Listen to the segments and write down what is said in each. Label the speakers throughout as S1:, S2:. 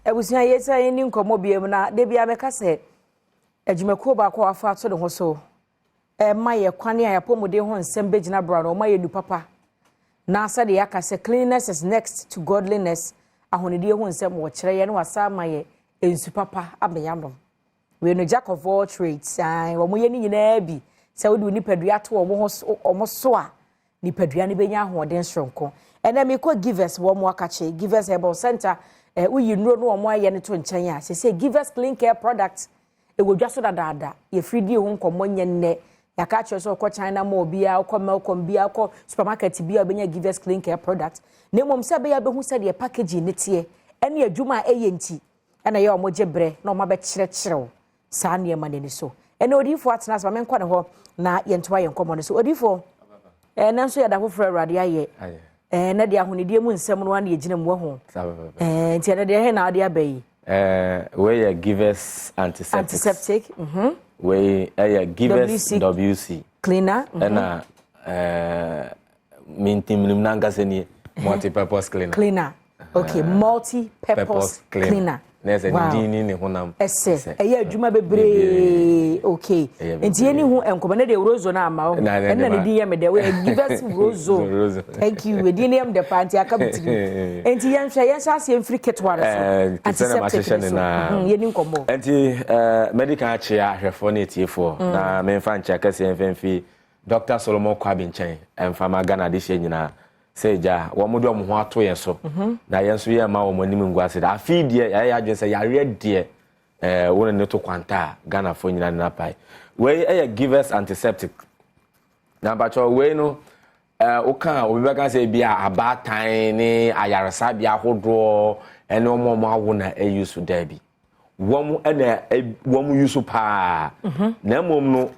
S1: Abusua, yɛsan yɛni nkɔmmɔ biam na da bia mɛka sɛ adwumakuo baako a wafa ato ne ho so ɛma yɛ kwane a yɛapɔmuden ho nsɛm bɛgyina bra no, ɔma yɛ nu papa na sɛdeɛ yɛaka sɛ cleanliness is next to godliness, ahonidie ho nsɛm wɔkyerɛ yɛ no, wasa ama yɛ nsu papa ama yɛanom. Wei no, jack of all trades, wɔn yɛ ne nyinaa bi sɛ wode wo nipadua to wɔn ho so, wɔn so a nipadua no bɛnya ahoɔden soronko. Ɛnna mekɔ Givers, wɔn mo akakye Givers Herbal Center. Woyi nnuro no wɔn ayɛ no to nkyɛn a, sɛ Givers Clean Care product ɛwɔ dwa so dadaada. Yɛfiri di ho nkɔmmɔ nyɛ nnɛ. Yɛaka kyerɛ sɛ ɔkɔ China Mall biara, ɔkɔ Melcom biara, ɔkɔ supermarket biara, ɔbɛnya Givers Clean Care product. Na mmom sɛ ɛbɛyɛ abɛhu sɛdeɛ packaging ne teɛ ɛne adwuma a ɛyɛ nti, ɛna ɛyɛ ɔmo gye brɛ na ɔmo abɛkyerɛkyerɛw saa nneɛma n'ani so. Ɛna odiifoɔ atena ase, maame nkɔ ne hɔ na yɛntoa yɛn nkɔmmɔ no so. Odiifoɔ, ɛnɛ nso yɛda foforɔ Awurade ayɛ. Na deɛ ahonidie mu nsɛm no ana yɛgyina mu wɔ ho. Nti ɛnɛ deɛ ɛhe na ade aba yi?
S2: Wei yɛ Givers Antiseptic.
S1: Antiseptic.
S2: Wei ɛyɛ Givers WC
S1: cleaner.
S2: Ɛna mintimnim nankasa nie, multi-purpose cleaner.
S1: Cleaner, okay, multi-purpose cleaner.
S2: Na ɛsɛ ne din ni ne honam.
S1: Ɛsɛ ɛyɛ adwuma bebree. Okay, nti yɛni ho nkɔmɔ ne deɛ rozo no ama wo, ɛna ne din yɛ me dɛ. Wɔyɛ Givers Rozo. Thank you, edin ne yɛ me dɛ paa, nti aka me tiri. Nti yɛnhwɛ, yɛnhyɛ aseɛ mfiri ketewa no so, antiseptic no so. Yɛni nkɔmɔ.
S2: Nti medical akyea ahwɛfoɔ ne etiefoɔ na memfa nkyea kɛseɛ mfɛmfi Dr Solomon Kwabi nkyɛn ɛmfama Ghana de hyɛ nyinaa sɛ gya wɔn de wɔn ho ato yɛn so na yɛn nso yɛn ma wɔn anim ngu ase. Da afei deɛ yɛayɛ adwene sɛ yareɛ deɛ wɔn ne to kwanta a Ghanafoɔ nyinaa ne napae. Wei ɛyɛ Givers Antiseptic na mpakyɛw wei no woka a, obi bɛka sɛ bi a abaatan ne ayaresabea ahodoɔ ɛne wɔn a wɔn awo na ɛyi so. Daabi, wɔn ɛna wɔn yi so paa. Na mmom no,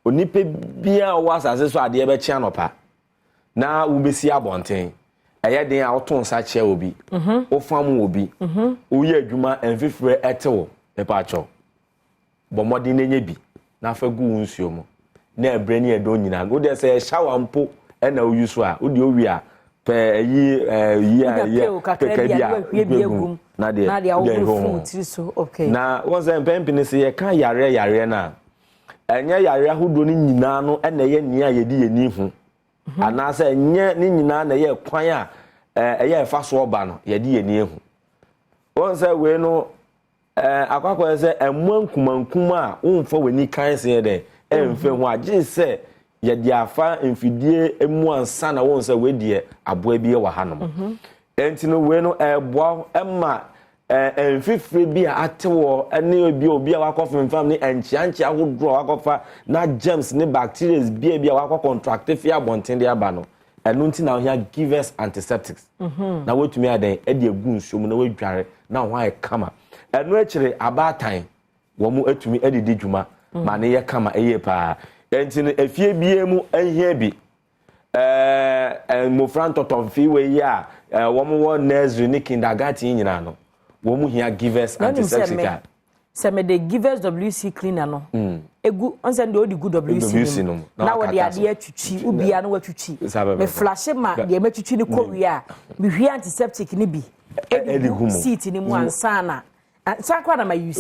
S2: onipa biara a ɔwɔ asase so, adeɛ bɛkye anɔpa na wobɛsi abɔnten, ɛyɛ den a woto nsa kyerɛ obi, wofam obi, woyɛ adwuma mfifire ɛte wo, mepa bɔ mmɔden na enye bi na afa gu wo nsuo mu na ɛbrɛ ne ɛdɔn nyinaa. Wo deɛ, sɛ ɛhyɛ mpo ɛna woyi so a, wode owi a pɛ ɛyi ɛyi a ɛyɛ kɛkɛ bi a gu na deɛ
S1: na deɛ ahohoro tiri so, okay.
S2: Na wɔn sɛ mpɛn sɛ yɛka yareɛ yareɛ no a, ɛnyɛ yareɛ ahodoɔ no nyinaa no ɛna ɛyɛ nea yɛde yɛn ni ho, anaasɛ ɛnyɛ ne nyinaa na ɛyɛ kwan a ɛyɛ ɛfa so ɔba no yɛde yɛn ni ehu. Wɔn sɛ wei no akɔakɔyɛ sɛ ɛmoa nkumankuma a wɔmfa w'ani kan sɛ yɛ dɛ ɛmfɛ ho, agye sɛ yɛde afa mfidie mu ansa na wɔn sɛ wei deɛ aboa bi wɔ hanom. Nti no, wei no ɛɛboa ɛma mfifire bi a ate wɔ ɛne ebi obi a wakɔ femfam ne nkyeankyea ahodoɔ a wakɔfa na germs ne bacteria bi a wakɔ contract fi abɔnten de aba no. Ɛno nti na ohia Givers Antiseptics na wotumi adan ɛde egu nsuo mu na wadware na ho ayɛ kama. Ɛno akyire, abaatan wɔn mu atumi adidi dwuma ma ne yɛ kama, ɛyɛ paa. Nti no, efie bie mu ahia bi. Mmɔfra ntɔtɔmfe wei yi a wɔn wɔ nursery ne kindergarten nyinaa no, wɔn mu hia Givers Antiseptic a.
S1: Sɛ mede Givers WC cleaner no egu ɔnsɛn deɛ ɔde gu WC no mu na wɔde adeɛ atwitwi ubia na watwitwi, me flush ma deɛ mɛtwitwi no kɔ wie a, mehwie antiseptic no bi ɛde gu seat no mu ansa na ansa kora na ma use.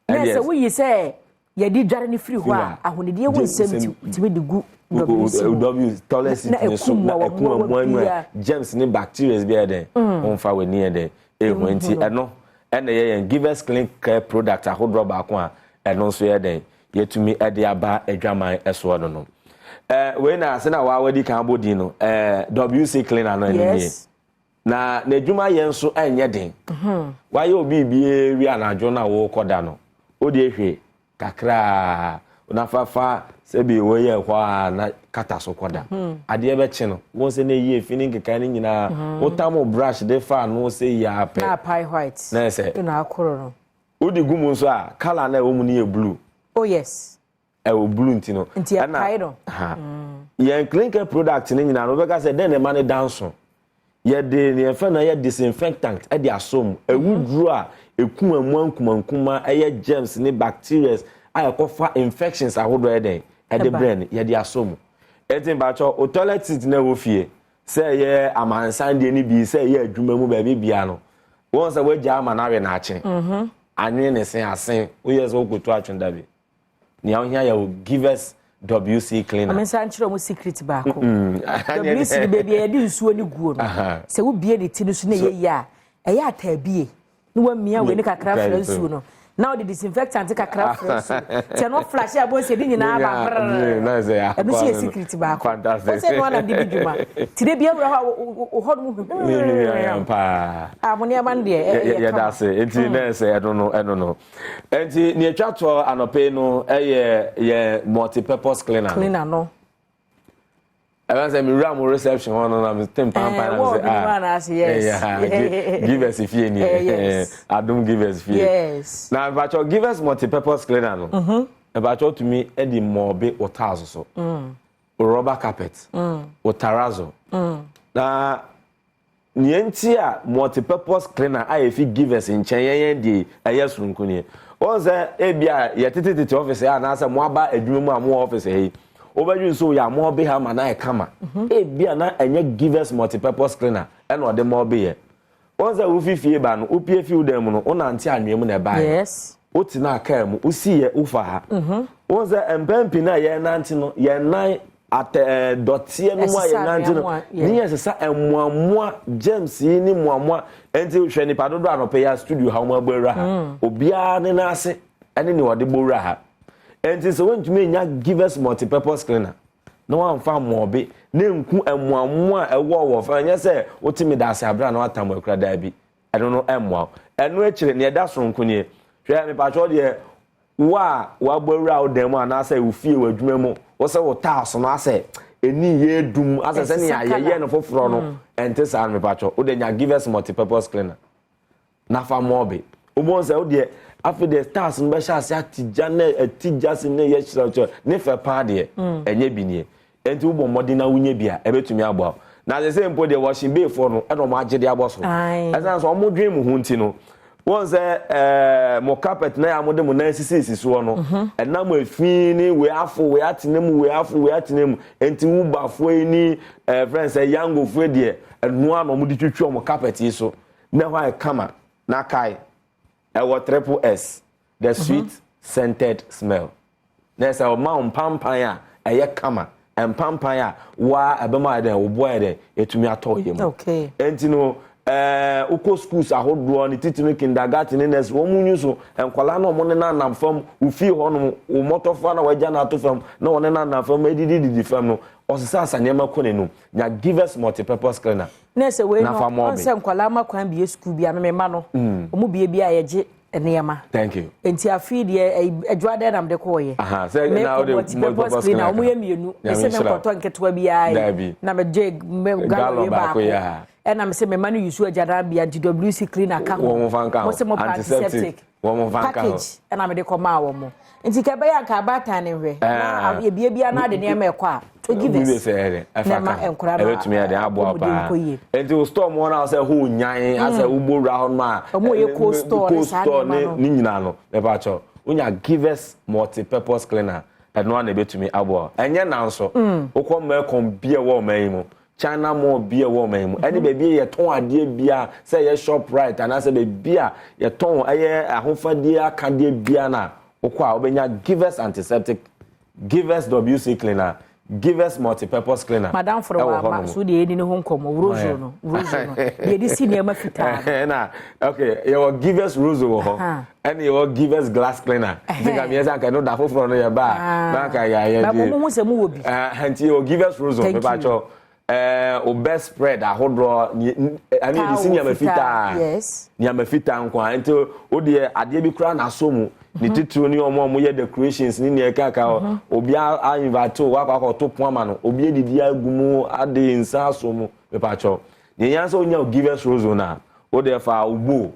S1: Na sɛ woyi sɛ yɛde dware no firi hɔ a, ahonidie ho nsɛm tumi de gu WC mu.
S2: W toilet seat ne so na ɛkum mmoa mu a germs ne bacteria bi yɛ dɛ wɔmfa w'ani yɛ dɛ ehu. Nti ɛno ɛna yɛ yɛn Givers Clean Care product ahodoɔ baako a ɛno nso yɛ dɛn yɛtumi ɛde aba adwaman ɛsoɔ no. Wei na ase na waa kan abɔ din no, WC cleaner no, ɛno nie. Na n'adwuma yɛ nso ɛnyɛ den. Wayɛ obi bie wi anadwo na wɔrekɔ da no, o de ehwɛ kakraa na fafa sɛbi wɔyɛ hɔ a na kata so kɔda. Adeɛ bɛkye no, wɔn sɛ na eyi efi ne nkeka ne nyinaa, wotam brush de fa ano sɛ yi apɛ.
S1: Na apae white.
S2: Na ɛsɛ
S1: na akoro no.
S2: Wodi gu mu nso a, colour na ɛwɔ mu no yɛ blue.
S1: Oh yes.
S2: Ɛwɔ blue nti no.
S1: Nti ɛpae no.
S2: Yɛn clean care product ne nyinaa no, wɔbɛka sɛ dɛn na ɛma ne danso? Yɛde nea yɛfɛ no yɛ disinfectant ɛde asɔ mu, ɛwu duro a eku ɛmoa nkumankuma, ɛyɛ germs ne bacteria a yɛkɔfa infections ahodoɔ yɛ dɛn ɛde brɛ no, yɛde asɔ mu. Ɛnti mpatsɔ o, toilet seat na ɛwɔ fie, sɛ ɛyɛ amansan deɛ no bi, sɛ ɛyɛ adwuma mu baabi bia no. Wɔn sɛ wagya ama no awe n'akye. Anwene ne se asen. Woyɛ sɛ wokoto atwe da bi. Nea wohia yɛ wo Givers WC cleaner.
S1: Ame nsa nkyerɛ ɔmo secret baako. WC no baabi a yɛde nsuo no guo no, sɛ wobie ne ti no so na ɛyɛ yie a, ɛyɛ ataabie na wamia wei ne kakra fra nsuo no na ɔde disinfectant kakra fra nsuo nti ɛno flash a bɔnsi ɛde nyinaa ba brrr. Ɛno nso yɛ secret baako. Wɔsɛ ɛno anam de di dwuma. Ti de bi awura hɔ a hɔ nom
S2: hu paa.
S1: A mo nneɛma no deɛ ɛyɛ kama.
S2: Yɛda ase. Nti na ɛsɛ ɛno no ɛno no. Nti nea etwa toɔ anɔpɛ yi no ɛyɛ yɛ multi-purpose cleaner.
S1: Cleaner no.
S2: Ɛbɛn sɛ mewura mo reception hɔ no na me te mpampan na me sɛ ah ɛyɛ Givers fie ni Adom Givers fie. Na mpatsɔ Givers multi-purpose cleaner no. Mpatsɔ tumi ɛde mɔɔbe wo tiles so. Wo rubber carpet. Wo terrazzo. Na Nea enti a multi-purpose cleaner a efi Givers nkyɛn yɛ yɛn deɛ yi, ɛyɛ soronko nie. Wohu sɛ ebia yɛtetetete office ha anaasɛ moaba adwuma mu a mowɔ office ha yi, wobɛdwene sɛ oyɛ a mɔɔbe ha ma no ayɛ kama. Ebia na ɛnyɛ Givers multi-purpose cleaner ɛna ɔde mɔɔbe yɛ. Wohu sɛ wofi fie ba no, wopue fi wo dan mu no, wonante anwea mu na ɛbaeɛ. Wotenaa kaa mu, wosiiɛ, wofaa ha. Wohu sɛ mpɛn pii no a yɛrenante no, yɛn nan atɛ ɛɛ dɔteɛ no mu a yɛnante no, ne yɛ sesa mmoammoa, germs yi ne mmoammoa. Nti hwɛ nipa dodoɔ anɔpɛ yi a studio ha wɔn abɔ awura ha. Obiara ne nan ase ne nea ɔde bɔ wura ha. Nti sɛ wontumi nya Givers multipurpose cleaner na wamfa mmoɔbe na nku mmoammoa a ɛwɔ wɔ fa, ɛnyɛ sɛ wote me da ase abere a na watam akura daabi. Ɛno no ɛmmoa wo. Ɛno akyire, nea ɛda soronko nie. Hwɛ, mepakyɛw deɛ, wo a woabɔ awura wo dan mu anaasɛ wo fie, w'adwuma mu, wo sɛ wo tiles no asɛ ɛni yɛ dum, asɛ sɛnea yɛyɛ no foforɔ no, ɛnte saa no, mepakyɛw. Wo deɛ nya Givers multipurpose cleaner na fa mɔɔbe. Wobɛhu sɛ wo deɛ, afei deɛ tiles no bɛhyɛ ase ate gya na ɛte gya se na ɛyɛ hyerɛhyerɛ, ne fɛ paa deɛ, ɛnyɛ bi nie. Enti wobɔ mmɔden na wonya bi a, ɛbɛtumi aboa wo. Na sɛsɛ mpo deɛ wɔhye beefoɔ no ɛna wɔn agye de abɔ so. Ɛsan sɛ wɔn dwen mo ho nti no, wɔn sɛ ɛɛ mo carpet na yɛ a mode mo nan sisisisi soɔ no, ɛnam efi ne wei afo wei atena mu wei afo wei atena mu. Enti wubafoɔ yi ne ɛɛ fɛn sɛ yangofoɔ deɛ ɛnoa na wɔn de twitwi wɔn carpet yi so na ɛhɔ ayɛ kama. Na kae, ɛwɔ triple S, the sweet scented smell. Na ɛsɛ ɔma wo mpampan a ɛyɛ kama, mpampan a waa ɛbɛma ayɛ dɛn, wo bo ayɛ dɛn, ɛtumi atɔ wo yam.
S1: Okay.
S2: Enti no, ɛɛ wokɔ schools ahodoɔ ne titiri kindergarten ne nursery, wɔn nyi so nkwadaa na wɔn nenanam fam, wo fie hɔnom, wo mmɔtɔfoɔ na wɔagya no ato fam, na wɔn nenanam fam, adidididi fam no, ɔsesasa nneɛma kɔ n'anum. Nya Givers multipurpose cleaner.
S1: Na sɛ wei
S2: na
S1: no,
S2: fa
S1: ɔn
S2: mɔɔbe.
S1: sɛ nkwadaa ma kwan bie sukuu bi a, me mma no, wɔn bie bi a yɛgye nneɛma.
S2: Thank you.
S1: Nti afei deɛ ɛyi adwuma dɛn na mede kɔɔyɛ.
S2: Aha, sɛ na wode
S1: multipurpose cleaner wɔn yɛ mmienu. Mese me nkɔtɔ nketewa biara yi.
S2: Dabi.
S1: Na megye gallon baako. Ɛna mese me ma no yusu agyananbea nti WC cleaner ka ho.
S2: Wɔn fa nka ho.
S1: Mo se mo pa antiseptic.
S2: Wɔn fa nka ho.
S1: Package ɛna mede kɔmaa wɔn. Nti ka ɛbɛyɛ anka abaatan ne nhwɛ. Na ebie bia na ade nneɛma ɛkɔ a. To give us.
S2: Na
S1: ma nkora no
S2: ɛbɛtumi ade aboa paa. Nti wo store mu hɔ na sɛ ho nyan asɛ wobɔ wura hɔ no a.
S1: Ɔmo yɛ cold store ne saa nneɛma no.
S2: Ne nyinaa no mepa kyɛw. Wonya Givers multi-purpose cleaner ɛno a na ɛbɛtumi aboa. Ɛnyɛ nanso wokɔ Melcom bi a ɛwɔ ɔman yi mu, China mall bi a ɛwɔ ɔman yi mu, ɛne baabi a yɛtɔn adeɛ bia sɛ ɛyɛ Shoprite anaasɛ baabi a yɛtɔn ɛyɛ ahofadie akadeɛ bia na wokɔ a wobɛnya Givers antiseptic, Givers WC cleaner, Givers multi-purpose cleaner.
S1: Madam foro
S2: ɛwɔ
S1: wa ma
S2: hɔnom.
S1: So deɛ yɛdi ne ho nkɔmmɔ rozo no, rozo no deɛ yɛde si nneɛma fitaa no.
S2: Ɛna okay, yɛwɔ Givers rozo wɔ hɔ, ɛna yɛwɔ Givers glass cleaner. Nti ka mmiɛnsa nka ɛno da foforɔ no yɛ ba a na nka yɛayɛ
S1: Na mo mo ho sɛ mo wɔ bi.
S2: Nti yɛwɔ Givers rozo.
S1: Thank you.
S2: Mepakyɛw ɛɛ o best spread ahodoɔ ɛne yɛde si
S1: Towel
S2: nneɛma
S1: fitaa,
S2: fitaa.
S1: Yes.
S2: Nneɛma fitaa nko ara. Nti o deɛ adeɛ bi koraa na asɔ mu. Ne titiriw ne wɔn a wɔyɛ decorations ne nea ɛkeka hɔ. Obi a invite wo wakɔ akɔto pon ama no. Obi adidi agu mu ade nsa asɔ mu. Mepakyɛw. Nea ehia sɛ wonya wo Givers Rosone a, wo deɛ fa wo bowl,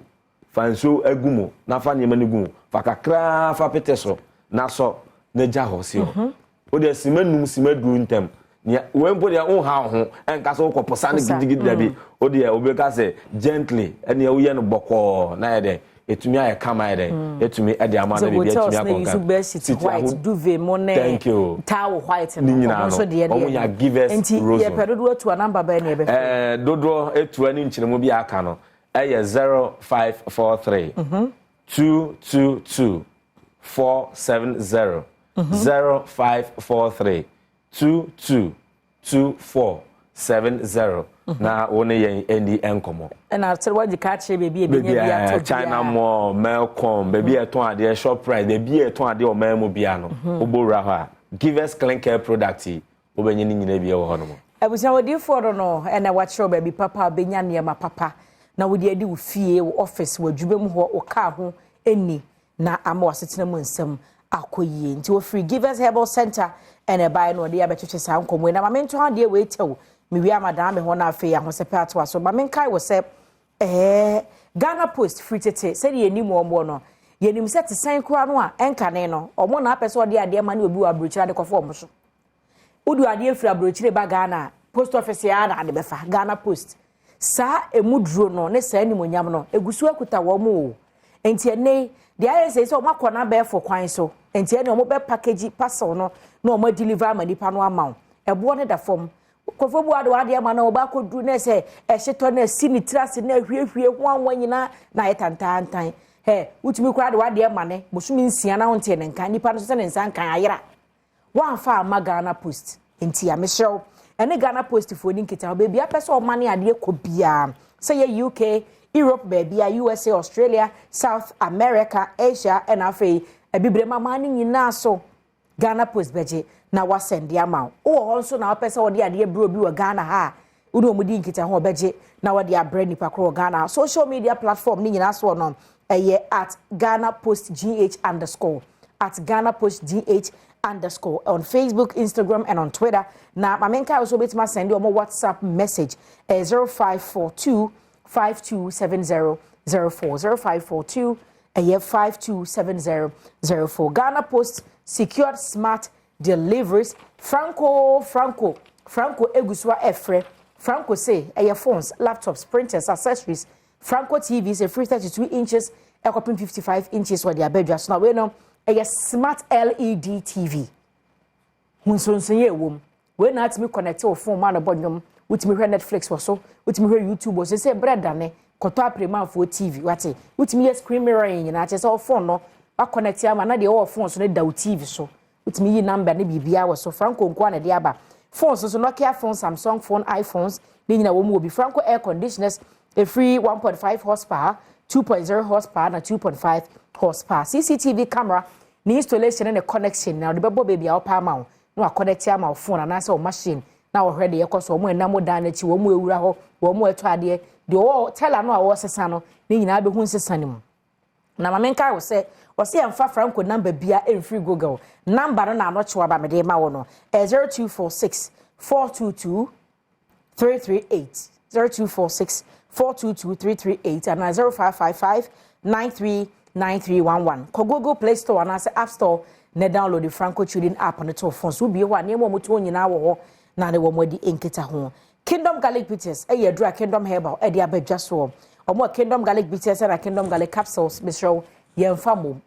S2: fa nsuo agu mu na fa nneɛma no gu mu. Fa kakraa fa pete so na sɔ na gya hɔ si hɔ. Wo deɛ sima num sima du ntɛm. Nea wei mpo deɛ wonha wo ho ɛnka sɛ wokɔ posa no gidigidi dabi. Wo deɛ wobɛka sɛ gently ɛnea woyɛ no bɔkɔɔ na ayɛ dɛn ɛtumi ayɛ kama ayɛ dɛn ɛtumi ɛde ama no
S1: Sɛ
S2: biribi
S1: hotels
S2: atumi
S1: na
S2: akɔ
S1: use
S2: nka.
S1: bed sheet
S2: City
S1: white, duvet mo ne
S2: Thank you.
S1: towel white no,
S2: Ne nyinaa
S1: ɔmo nso
S2: no,
S1: deɛ
S2: ɔmo
S1: deɛ
S2: nya
S1: no.
S2: Givers
S1: Nti
S2: Rosone.
S1: yɛpɛ dodoɔ atua number bɛn na yɛbɛfrɛ?
S2: Dodoɔ atua ne nkyerɛmu bi a aka no. Ɛyɛ 0543 222 470, 0543 222 470, na wo ne yɛn ani nkɔmmɔ.
S1: Ɛna sɛ wagye ka kyerɛ baabi a ebi nya bi atɔ.
S2: China Mall, Melcom, baabi a ɛtɔn adeɛ, Shoprite, baabi a ɛtɔn adeɛ ɔman mu bia no, wobɔ wura hɔ a, Givers Clean Care product yi, wobɛnya ne nyinaa bi wɔ hɔ nom.
S1: Abusuawodiifoɔ no ɛna wakyerɛw baabi papa a wobɛnya nneɛma papa na wode adi wo fie, wo office, wo adwuma mu hɔ, wo kaa ho ani na ama wasetena mu nsɛm akɔ yie. Nti wɔfiri Givers Herbal Center ɛna ɛbaeɛ no, ɔde abɛtwetwe saa nkɔmmɔ yi. Na maame ntɔn adeɛ wei tɛw mewie ama dan me hɔ no, afei ahosɛpɛ atoa so. Maame nkae wɔ sɛ Ghana Post firi tete sɛdeɛ yɛnim wɔn no, yɛnim sɛ te sɛn koraa no a ɛnkane no, ɔmo na apɛ sɛ ɔde adeɛ ma ne obi wɔ aburokyire ade kɔfɔ ɔmo so. Wode adeɛ firi aburokyire ba Ghana, post office yɛ na ade bɛfa Ghana Post. Saa emu duro no ne saa animonyam no egu so akuta wɔn o. Nti ɛnɛ deɛ ayɛ sɛ wɔn akɔ n'abɛɛfo kwan so, nti ɛnɛ wɔn bɛ package parcel no na wɔn deliver ama nipa no ama wo. Ɛboɔ ne da fam. Nkurɔfoɔ bu ade adeɛ ma na ɔba akɔduru na sɛ ɛhyetɔ na esi ne tiri ase na ehwiehwie ho anwa nyinaa na ayɛ tantantan. Hɛ, wotumi koraa de wadeɛ ma ne bosomi 6 na wɔnte ne nka nipa no so sɛ ne nsa nkan ayera wɔamfa ama Ghana Post. Nti a mesrɛw, ɛne Ghana Post foɔ ni nkita hɔ. Baabi apɛ sɛ ɔma ne adeɛ kɔ biara, sɛ yɛ UK, Europe, baabi a USA, Australia, South America, Asia, ɛna afei abibire mama ne nyinaa so, Ghana Post bɛgye na wasɛnde ama wo. Wowɔ hɔ nso na wopɛ sɛ wɔde adeɛ brɛ obi wɔ Ghana ha a, wode wɔn di nkita ho, ɔbɛgye na wɔde abrɛ nipa korɔ wɔ Ghana. Social media platform ne nyinaa soɔ no ɛyɛ @GhanaPostGH_, @GhanaPostGH_ on Facebook, Instagram and on Twitter. Na maame nka nso obetumi asɛnde wɔn WhatsApp message, 0542 527004, 0542 ɛyɛ 527004. Ghana Post, secured smart deliveries. Franco, Franco, Franco egu so a ɛfrɛ Franco say ɛyɛ phones, laptops, printers, accessories. Franco TVs ɛfiri 32 inches ɛkɔpem 55 inches wɔde abɛdwa so. Na wei no ɛyɛ smart LED TV. Ho nsonson yɛ ɛwɔ mu. Wei na atumi connect wo phone ma no bɔ nnwom, wotumi hwɛ Netflix wɔ so, wotumi hwɛ YouTube wɔ so. Sɛ brɛ dane kɔtɔ apremanfoɔ TV wate, wotumi yɛ screen mirroring nyinaa, kyerɛ sɛ wo phone no wakɔnɛte ama na deɛ ɛwɔ phone so no da wo TV so, wotumi yi number ne biribiara wɔ so. Franco nko a na ɛde aba. Phones nso, Nokia phone, Samsung phone, iPhones ne nyinaa wɔn mu wɔ bi. Franco air conditioners efiri 1.5 horsepower, 2.0 horsepower na 2.5 horsepower. CCTV camera ne installation ne connection na ɔde bɛbɔ baabi a wɔpɛ ama wo na wakɔnɛte ama wo phone anaasɛ wo machine na wɔhwɛ deɛ ɛkɔ so, wɔn ɛnam dan n'akyi, wɔn mu ewura hɔ, wɔn mu ɛtɔ adeɛ, deɛ ɔwɔ teller no a wɔresesa no ne nyinaa bɛhu nsesa ne mu. Na maame nka wo sɛ ɔsɛ yɛmfa Franco number bia ɛmfiri Google. Number no na ano kyew aba mede ma wo no, 0246 422 338, 0246 422 338 anaa 0555 939311. Kɔ Google Play Store anaasɛ App Store na download the Franco Trading app no to phone so. Wobie hɔ a, nneɛma a wɔtɔn nyinaa wɔ hɔ na ne wɔn adi nkita ho. Kingdom Garlic Bitters ɛyɛ aduru a Kingdom Herbal ɛde abɛdwa soɔ. Wɔn a Kingdom Garlic Bitters ɛna Kingdom Garlic Capsules, mesrɛw, yɛmfa mmom.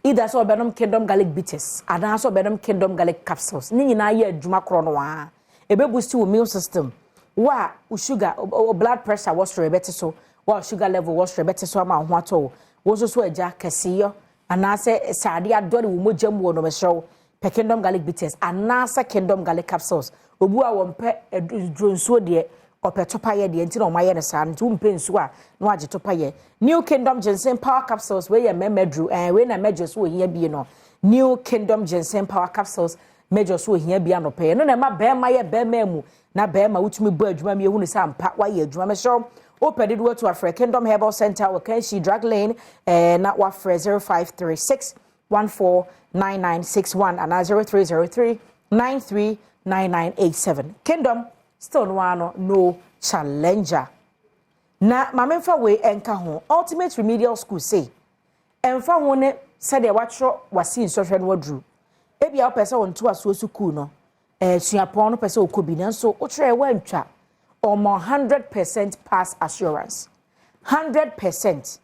S1: Either sɛ ɔbɛnom Kingdom Garlic Bitters anaasɛ ɔbɛnom Kingdom Garlic Capsules, ne nyinaa yɛ adwuma korɔ no ara. Ebe boost wo immune system. Wo a wo sugar, wo blood pressure wɔ soro, ɛbɛte so. Wo a sugar level wɔ soro, ɛbɛte so ama wo ho atɔ wo. Wo nso so agya kɛseyɔ anaasɛ saade adɔre wo mogya mu wɔ no, mesrɛw, pɛ Kingdom Garlic Bitters anaasɛ Kingdom Garlic Capsules. Obu a wɔmpɛ aduro nsuo deɛ, ɔpɛ topayɛ deɛ, nti na ɔmayɛ no saa no. Nti wompɛ nsuo a, na wagye topayɛ. New Kingdom Ginseng Power Capsules, wei yɛ mmarima duru. Wei na mɛgye so ohia bie no. New Kingdom Ginseng Power Capsules, mɛgye so ohia bie anɔpɛ yɛ no na ɛma bɛrima yɛ bɛrima mu na bɛrima wotumi bɔ adwuma mi ehu ne sɛ ampa wayɛ adwuma. Mɛsrɛw, wopɛ dodoɔ to afrɛ Kingdom Herbal Center wɔ Kanshi Drug Lane, na wafrɛ 0536 149961 anaa 0303 939987. Kingdom still no ano no challenger. Na maame nfa wei nka ho. Ultimate Remedial School say ɛnfa ho ne sɛdeɛ watwerɛ wasi nsɔhwɛ no waduru. Ebi a wopɛ sɛ wɔn ntoasoɔ sukuu no, suapɔn no, pɛ sɛ okɔ bi nanso wotwerɛ wantwa, ɔmɔ 100% pass assurance, 100%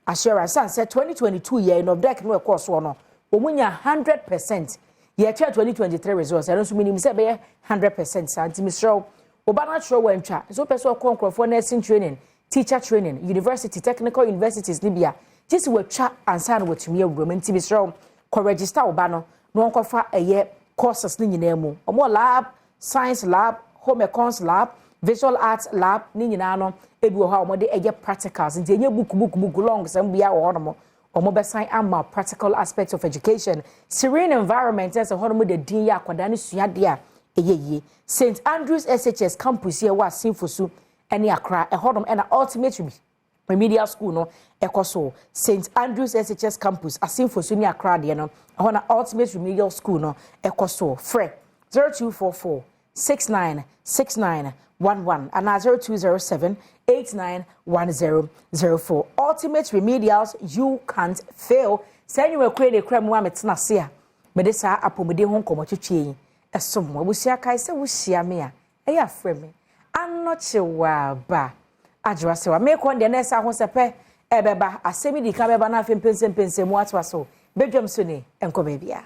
S1: assurance. San sɛ 2022 yɛ NOVDEC no ɛkɔɔ soɔ no, wɔn nya 100%. Yɛtwa 2023 results, ɛno nso minim sɛ ɛbɛyɛ 100% saa. Nti mesrɛw, ɔba no atwerɛ wantwa nso wopɛ sɛ ɔkɔ nkurɔfoɔ nursing training, Teacher training, university, technical universities ne bi a, gye sɛ watwa ansa na watumi awura mu. Nti mesrɛ wo, kɔ register wo ba no na wɔnkɔfa ɛyɛ courses no nyinaa mu. Ɔmo lab, science lab, home econs lab, visual arts lab ne nyinaa no ebi wɔ hɔ a wɔde ɛyɛ practicals, nti ɛnyɛ book book book long sɛm bia wɔ hɔnom. Wɔn bɛsan ama practical aspect of education. Serene environment, ɛsɛ hɔnom de din yɛ akwadaa no sua adeɛ a ɛyɛ yie. St Andrews SHS campus yɛ wɔ Assin Fosu ɛne Accra, ɛhɔnom ɛna Ultimate Remedial School no ɛkɔ so. St Andrews SHS campus, Assin Fosu ne Accra deɛ no, ɛhɔ na Ultimate Remedial School no ɛkɔ so. Frɛ 0244 6969 11 anaa 0207 891004. Ultimate Remedials, you can't fail. Saa nnwumakuo na ekura mu a metena ase a mede saa apɔmuden ho nkɔmmɔtwitwi yi ɛsom mo. Abusua, kae sɛ wohyia me a, ɛyɛ afrɛ me Anɔkyewaaba Adwoa Sɛwa. Mekɔ deɛ na ɛsɛ ahosɛpɛ ɛbɛba, asɛm di ka bɛba na afei mpɛnsɛmpɛnsɛm mu atoa so. Bɛdwam so ne ɛnkɔ baabiara.